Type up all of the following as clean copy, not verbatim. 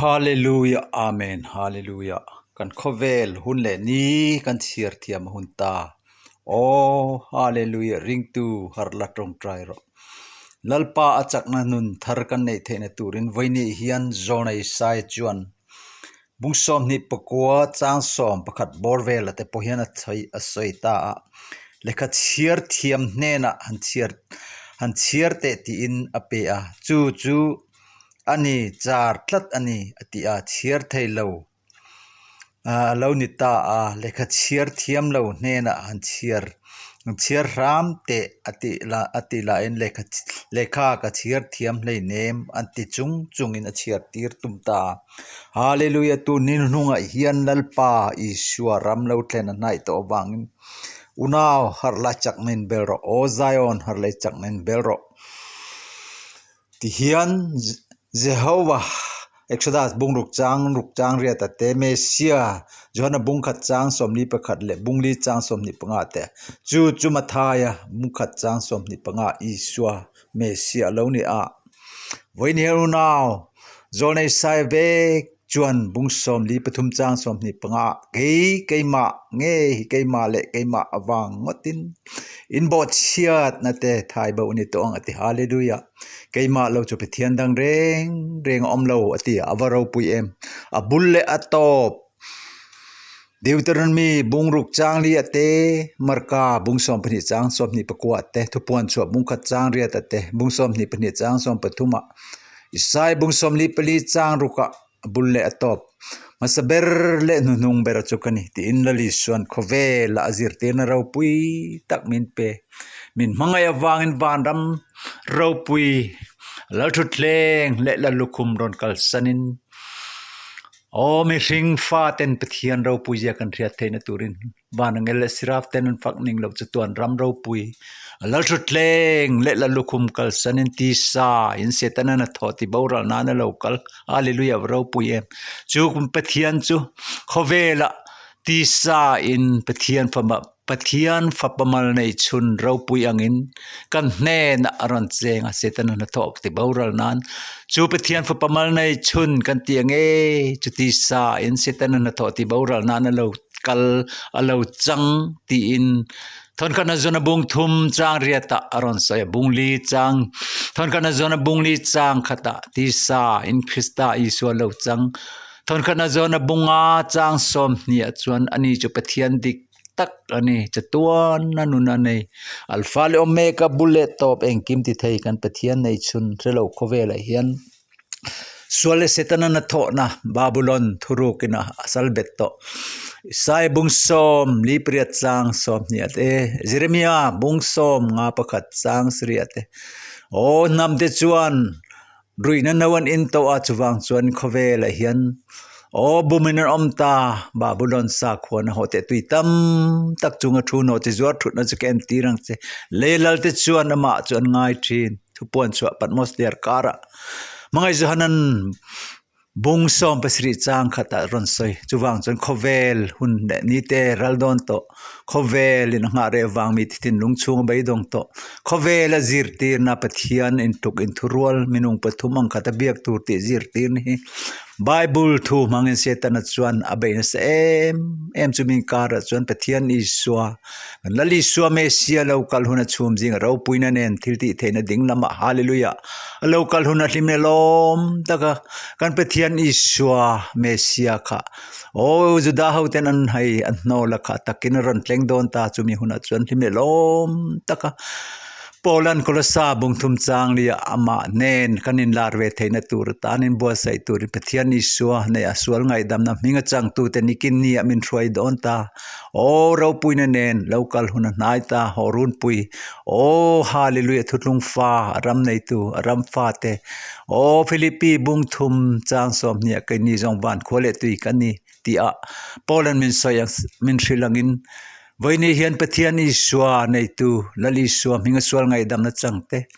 Hallelujah Amen Hallelujah kan khawvel hun leh ni kan chhiar thiam a hun ta Aw Hallelujah ringtu harh la tawngtai rawh Lalpa a chakna nun thar kan neih theihna turin vawinih hian Zawnei Sai chuan bung sawmhnih pakua chang sawm pakhat bawr vela te pawh hian a sawi ta a lehkha chhiar thiam hnenah han chhiar han chhiar teh tiin a pe a chu chu A ni, char tlat a ni, a ti a, chhiar thei lo a lo ni ta a, lehkha chhiar thiam lo hnenah han chhiar han chhiar hram teh a tih lah a tih lahin lehkha lehkha ka chhiar thiam hleinem an ti chung chungin a chhiar tir tum ta a. Hallelujah tun ni hnungah hian Lalpa Isua ram lo thlen a hnaih tawh avangin unau harh la chakna in bel rawh, Aw Zion harh leh chakna in bel rawh. Tihian Jehovah Exodus bung ruk chang ruk chang riat a te, Messiah Johana bung khat chang sawmli pakhat leh bungli chang sawmhnih panga te, chu chu Mathaia bung khat chang sawmhnih panga Isua Messiah a lo ni a. Vawiin hian unau Zawlnei Sai vek Chuan bung sawmli pathum chang sawmhnih panga kei keimah nge hi keimah leh keimah avang ngawtin in bawh chhiatna te thai bo a ni tawh ang a ti Hallelujah keimah lo chu Pathian dang reng reng a awm lo a ti a va ropui em a bul leh a tawp Deuteronomy bung ruk chang li a te Marka bung sawm pahnih chang sawmhnih pakua te thupuan chhuah bung khat chang riat a te bung sawmhnih pahnih chang sawm pathum ah Isai bung sawmli pali chang rukah a bul leh a tawp. Hmasa ber leh hnuhnung ber chu ka ni tiin Lali chuan khawvela a zirtirna ropui tak min pe. Min hmangaih avangin vanram ropui Lalthutthleng leh Lallukhum rawn kalsanin Aw mihring faten Pathian ropui zia kan hriat theihna turin Vanangel leh Siraf ten an fak ning loh chu tuan ram ropui a lal thutthleng leh la lukhum kalsan in tisa in Setanan a thawh ti boral nan a lo kal Hallelujah va ropui em chu kum Pathian chu khawvelah tisa in Pathian fama Pathian fapa mal nei chhun ropui angin kan hnenah a rawn cheng a Setanan a thawh ti boral nan chu Pathian fapa mal nei chhun kan tih ang e chu tisa in Setanan a thawh ti boral nan a lo kal a lo chang tiin thawnkhatna zawn a bung thum chang riatah a rawn sawi a bung li chang thawnkhatna zawn a bung li chang khatah tisa in Krista Isua lo chang thawnkhatna zawn a bunga chang sawmhnih ah chuan ani chu Pathian dik tak a ni chatuan a nun a nei Alpha leh Omega bul leh tawp engkim ti thei kan Pathian nei chhun hrelo khawvelah hian. Sual leh Setana na thawhna Babulon thuruk ina a sal bet tawh. Isaiah bung sawm li pariat chang sawm hnih te, Jeremiah bung sawm nga pakhat chang sarih te. Aw hnam te chuan ruihna no an in tawh a chuvang chuan khawvelah hian aw bumin an awm ta Babulon sakhuana haw teh tui tam tak chunga thu nawh chi zuar thutna chu ka entir ang che. Lei lal te chuan amah chu an ngai thin. Thupuan chhuah Patmos hliar karah Hmangaih Johanan bung sawm pasarih chang khatah rawn sawi. Chuvang chuan khawvel hun leh ni te ral dawn tawh, khawvelin a nghah reh vang mi thinlung chhung a beidawng tawh, khawvela zirtirna Pathian intuk inthurual minung pathum ang khata biak tur tih zirtirna hi Bible thu hmangin Setana chuan a bei nasa em em chu min karah chuan Pathian Isua kan Lal Isua Messia lo kal hun a chhum zinga ropuina nen thil tih theihna ding lamah Hallelujah a lo kal hun a hlim leh lawm taka kan Pathian Isua Messia kha aw Juda ho ten an hei an hnawl a kha takin a rawn thleng dawn ta chumi hunah chuan hlim leh lawm taka Poland Kolossa bungthum chang lia amah nen kan inlar ve theihna tur atan inbuatsaih turin Pathian Isua nei a sual ngaihdamna hming a changtute nikin ni ah min hruai dawn ta. Aw ropuina nen lo kal hun a hnai ta haw runpui. Aw Hallelujah thutlung fa a ram neitu a ram fate. Aw Philippi bungthum chang sawmhnih ah keini zawng van khua leh tui kan ni tih ah Poland min sawi ang min hrilh angin Vawiini hian Pathian Isua neitu Lal Isua hminga sual ngaihdamna changte,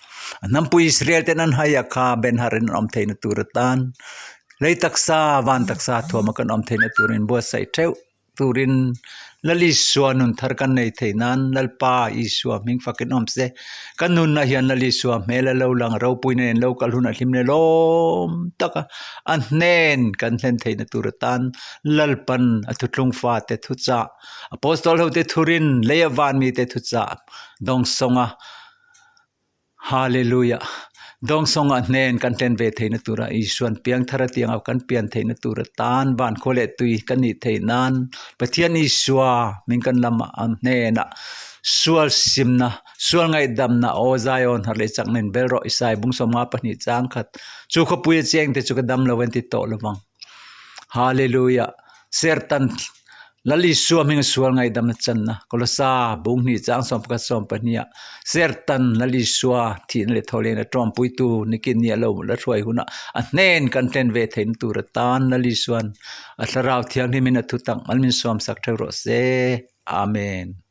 a hnampui Israel ten an hai a kha ben harin an awm theihna tur atan lei taksa, van taksa thuama kan awm theihna turin buatsaih theuh. turin Lal Isua nun thar kan nei theih nan Lalpa Isua hming fakin awm se. Kan nunna hian Lal Isua hmel a lo lang ropui nen lo kal hun a hlim leh lawm tak a, a hnen kan hlen theihna tur atan Lalpan a thuthlung fate thuchah Apostol hote thurin leia van mite thuchah dawngsawng a. Hallelujah! Dawngsawngah hnen kan hlen ve theihna tura Isuan piangthar a tianga kan pian theihna tur atan van khaw leh tui kan nih theih nan Pathian Isua min kan lamah a hnenah sual simna, sual ngaihdamna aw Zion harh leh chakna in bel rawh Isai bung 52 chang khat chu khawpui a cheng te chu ka dam lo an ti tawh lovang. Hallelujah! Sertan Lal Isua hminga sual ngaihdamna channa Kolosa bung hnih chang 11 12 ah Sertan Lal Isua thihna leh thawhlehna tawmpuitu nikin ni a lo la hruai hunah a hnen kan hlen ve theihna tur atan Lal Isuan a Thlarau Thianghlimin a thutak mal min sawmsak theuh rawh se. Amen.